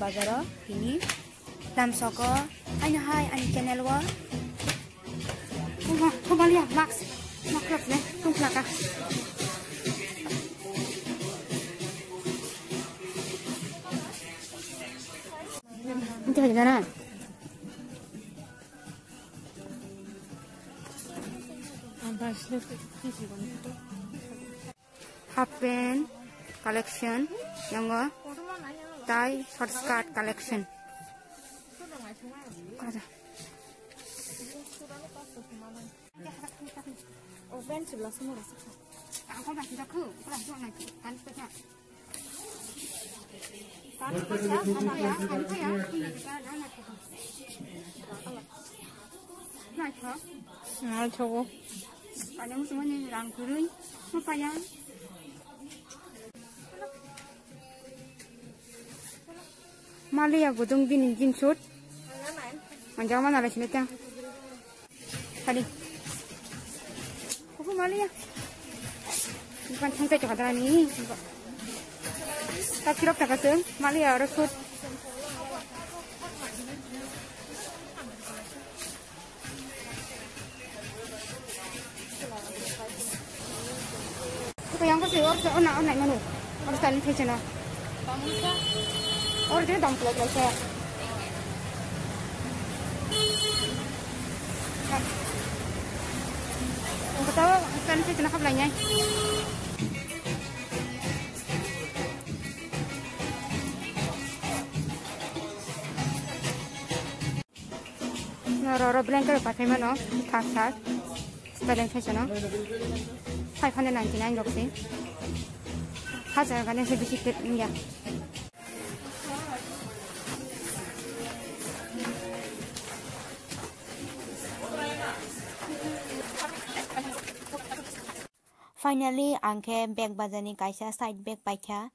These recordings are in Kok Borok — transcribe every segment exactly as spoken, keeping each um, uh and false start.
Bazaro tini lamsoko aino hai ani channel o. Tuma, tuma liya, mask, mask ne, tung plaka. Ito hai gana. Half pant collection, yango tai short skirt collection. Kaja. Naithogo. Ani muchungmani rang kwrwi ma paya. Maliya budung bini jeans suit. Manjang mana lai sini tang. Tadi. Kuku maliya. Bukan santai cakap dah ni. Tak kirap tak kasih. Maliya aro suit. Ko yang ko se or se ona ona manu. Or style ni fashion na. Or je dam klo klo se. Ko taw style ni fashion na khablai nai. Noro oro blanket rok paithai mano, thak thak. Student fashion o. Five hundred ninety nine rok se. Hajar gane se bisi tet wngya. Finally, ang khe bag bajani kaisa side bag paikha.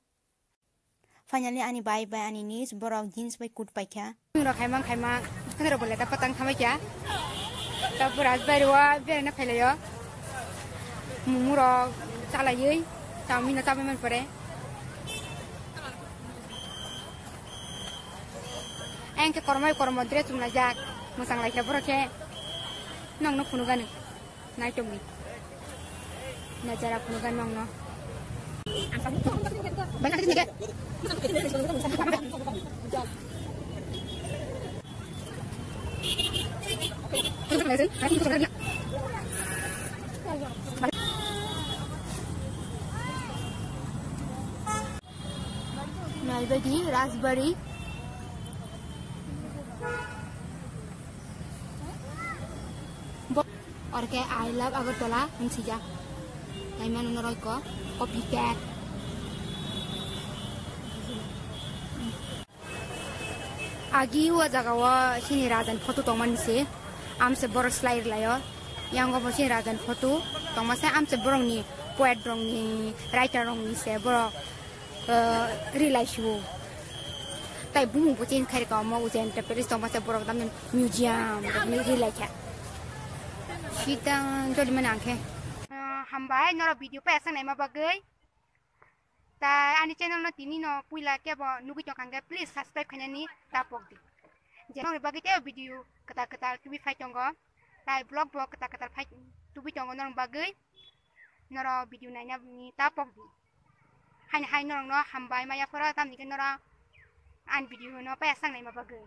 Finally, ani bai bai ani niece borok jeans bai coat paikha. Rok khaimang khaimang, thani rok bo leta patang thamai kha. Tabuk rajbai rwa beraina phailaio. Mumu rok chalaiwi, chowmin no chabai man pore. Engke kormai kormo dress chumlaijak, mwchang laikha borok khe. Nokno phunukgani. Naitokni. Najara phunukgani nokno. Naibadi Rajbari. Bo-, orke I love Agartala, hwn sijak. Naimano norok ko, copy cat. Agi o jaga o sini rajan photo tongmani se, amse borok slai rwlaio. Yango bo sini rajan photo tongma se, amse borokni poet rokni, writer rokni se borok, eh, rilai siwo. Tai bumung bo change khai rwkha omo Ujjain Enterprise tongma se borok tamni museum rokni rilai kha. Sita joli mani ang khe. Ah, hambai norok video paisang naima bagwi. Tai ani channel no tini no puila kebo nugwi tongkha hwnkhe please subscribe khainani ta pokdi. Je nokni bagwi tei video kwtal kwtal tubui phai tongo. Tai vlog bo kwtal kwtal phai tubui tongo norok bagwi. Norok video nainani ta pokdi. Haini hai norokno hambai ma yapharo tamni khe norok ani video no paisang naima bagwi.